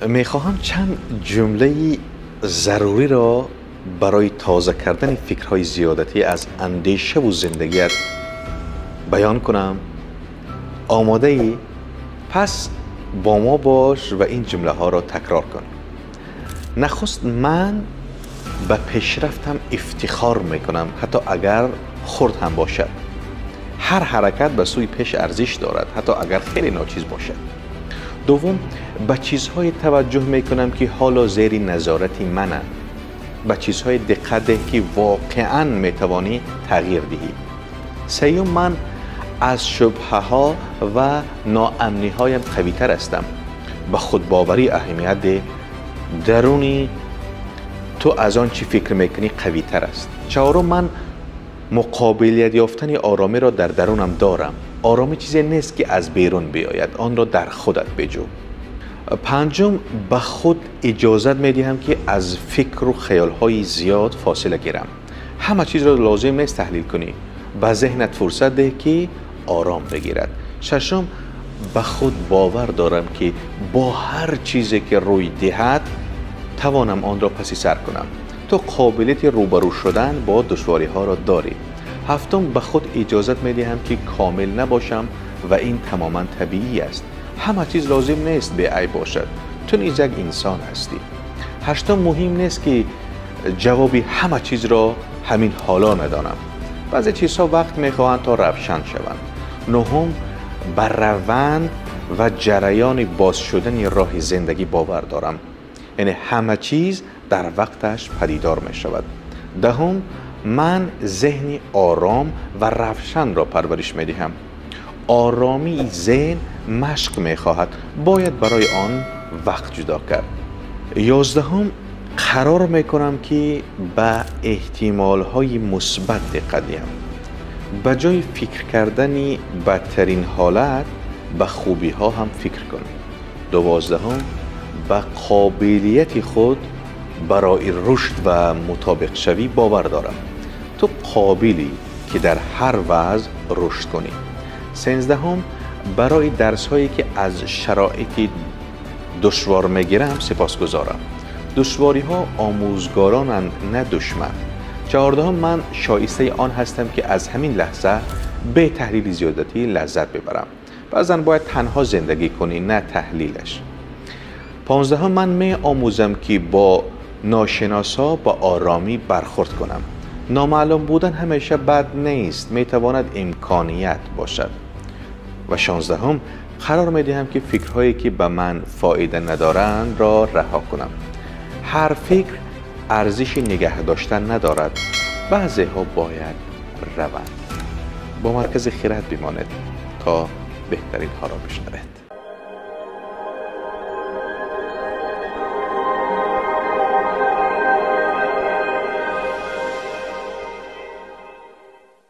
Мехоҳам чанд ҷумлаи заруриро барои тоза кардани фикрҳои зиёдатӣ аз андешаву зиндагият баён кунам. Омодаӣ? Пас бо мо бош ва ин ҷумлаҳоро такрор кун. Нахуст, ман ба пешрафтам ифтихор мекунам, ҳатто агар хурд ҳам бошад. Ҳар ҳаракат ба сӯи пеш арзиш дорад, ҳатто агар хеле ночиз бошад. Дуввум, ба чизҳое таваҷҷӯҳ мекунам, ки ҳоло зери назорати мананд. Ба чизҳое диққат деҳ, ки воқеан метавонӣ тағйир диҳӣ. Сеюм, ман аз шубҳаҳо ва ноамниҳоям қавитар ҳастам. Ба худбоварӣ аҳамият деҳ. Даруни ту аз он чӣ фикр мекунӣ қавитар аст. Чаҳорум, ман муқобилият ёфтани оромиро дар дарунам дорам. Оромӣ чизе нест, ки аз берун биёяд, онро дар худат биҷӯ. Панҷум, ба худ иҷозат медиҳам, ки аз фикру хаёлҳои зиёд фосила гирам. Ҳама чизро лозим нест таҳлил кунӣ. Ба зеҳнат фурсат деҳ, ки ором бигирад. Шашум, ба худ бовар дорам, ки бо ҳар чизе ки рӯй диҳад, тавонам онро паси сар кунам. Ту қобилияти рӯбарӯ шудан бо душвориҳоро дорӣ. Ҳафтум, ба худ иҷозат медиҳам, ки комил набошам ва ин тамоман табиӣ аст. Ҳама чиз лозим нест беайб бошад. Ту низ як инсон ҳастӣ. Ҳаштум, муҳим нест, ки ҷавоби ҳама чизро ҳамин ҳоло надонам. Баъзе чизҳо вақт мехоҳанд, то равшан шаванд. Нуҳум, ба раванд ва ҷараёни боз шудани роҳи зиндагӣ бовар дорам. Яъне ҳама чиз дар вақташ падидор мешавад. Даҳум, ман зеҳни ором ва равшанро парвариш медиҳам. Оромии зеҳн машқ мехоҳад, бояд барои он вақт ҷудо кард. 11-ум, қарор мекунам, ки ба эҳтимолҳои мусбат диққат диҳам. Ба ҷои фикр кардани бадтарин ҳолат, ба хубиҳо ҳам фикр кун. 12-ум, ба қобилияти худ барои рушд ва мутобиқшавӣ бовар дорам. Ту қобилӣ, ки дар ҳар вазъ рушд кунӣ. 13-ум, барои дарсҳое, ки аз шароити душвор мегирам, сипосгузорам. Душвориҳо омӯзгоронанд, на душман. 14-ум, ман шоистаи он ҳастам, ки аз ҳамин лаҳза бе таҳлили зиёдатӣ лаззат бибарам. Баъзан бояд танҳо зиндагӣ кунӣ, на таҳлилаш. 15-ум, ман меомӯзам, ки бо ношиносҳо ба оромӣ бархӯрд кунам. Номаълум будан ҳамеша бад нест, метавонад имконият бошад. Ва 16-ум, қарор медиҳам, ки фикрҳое, ки ба ман фоида надорандро раҳо кунам. Ҳар фикр арзиши нигаҳ доштан надорад, баъзеҳо бояд раванд. Бо Маркази Хирад бимонед, то беҳтаринҳоро бишнавед.